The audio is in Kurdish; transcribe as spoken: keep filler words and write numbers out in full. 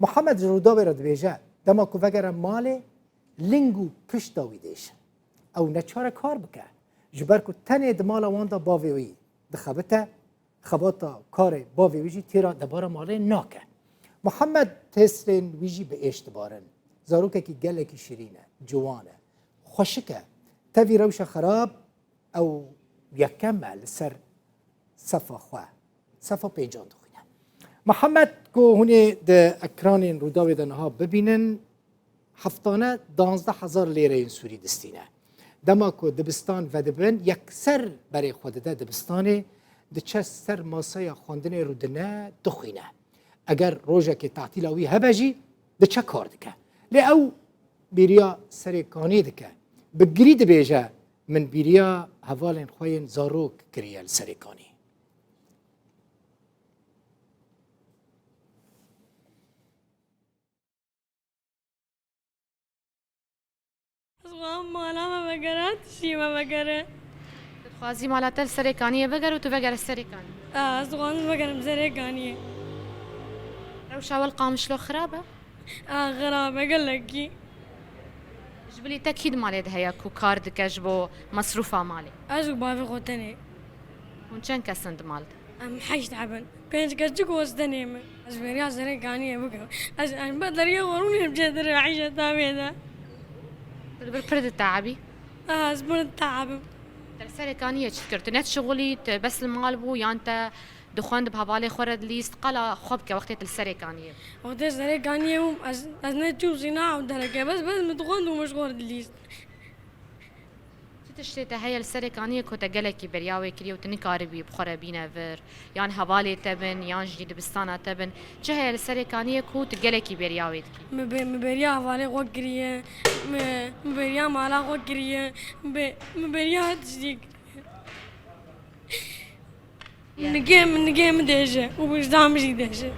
Muhammed ji Rûdawê re dibêje, dema ku vegere malê, ling û pişta wî dêşin. Ew neçar e kar bike. Ji ber ku tenê di mala wan de bavê wî dixebite, xebata karê bavê wî jî têra debara malê nake. Muhammed têsrên wî jî bi êş dibarin. Zarokekî gelekî şirîn e, ciwan e, xweşik e. Tevî rewşa xerab, ew yekem e li ser sefa xwe, sefa pêncan dixwîne. Mihemed ku hûn ê di ekranên Rûdawê de niha bibînin, heftane duwazdeh hezar lêreyên Sûrî distîne. Dema ku dibistan vedibin, yekser berê xwe dide dibistanê, diçe ser maseya xwendinê rûdine, dixwîne. Eger rojekê tatîla wî hebe jî, diçe kar dike. Lê ew bêriya Serê Kaniyê dike. Bi girî dibêje, min bîriya hevalên xwe yên zarok kiriye li Serê Kaniyê. Ez xwazim mala me vegere, tiştî me vegere. Tu dixwazî mala te li Serê Kaniyê vegere û tu vegere Serê Kaniyê? A, ez dixwazim vegerim Serê Kaniyê. Rewşa we li Qamişlo xirab e? A, xirab e gelekî. Ji bilî te kî di malê de heye ku kar dike ji bo mesrûfa malê? Ez û bavê xwe tenê. Hûn çend kes in di mal de? Em heşt heb in. Pênc keçik û ez tenê me. Ez bêriya Serê Kaniyê bikim. Ez, ez be deriyê xwe rûnêm çêtir e hişeta wê de. Tu li vir pir ditehabî? Aha, ez pir ditehabim. Te li Serê Kaniyê çi dikir? Tu nedişixulî, tu bes li mal bû yan te dixwend bi hevalê xwe re dilîst? Qala xwe bike wextê tu li Serê Kaniyê bû. Wextê Serê Kaniyê bûm, ez, ez neçûm sîna ew dereke. Bes, bes min dixwend û min ji xwe re dilîst. Çi tiştê te heye li Serê Kaniyê ku te gelekî beriya wê kiriye û tu nikaribî bi xwe re bîne vir, yan hevalê te bin, yan jî dibistana te bin? Çi heye li Serê Kaniyê ku tu gelekî beriya wê dikî? Min be-, min beriya hevalê xwe kiriye, min, min beriya mala xwe kiriye, min be-, min beriya her tiştî kiriye. Nigê min, nigê min dêje û wijdan min jî dêje.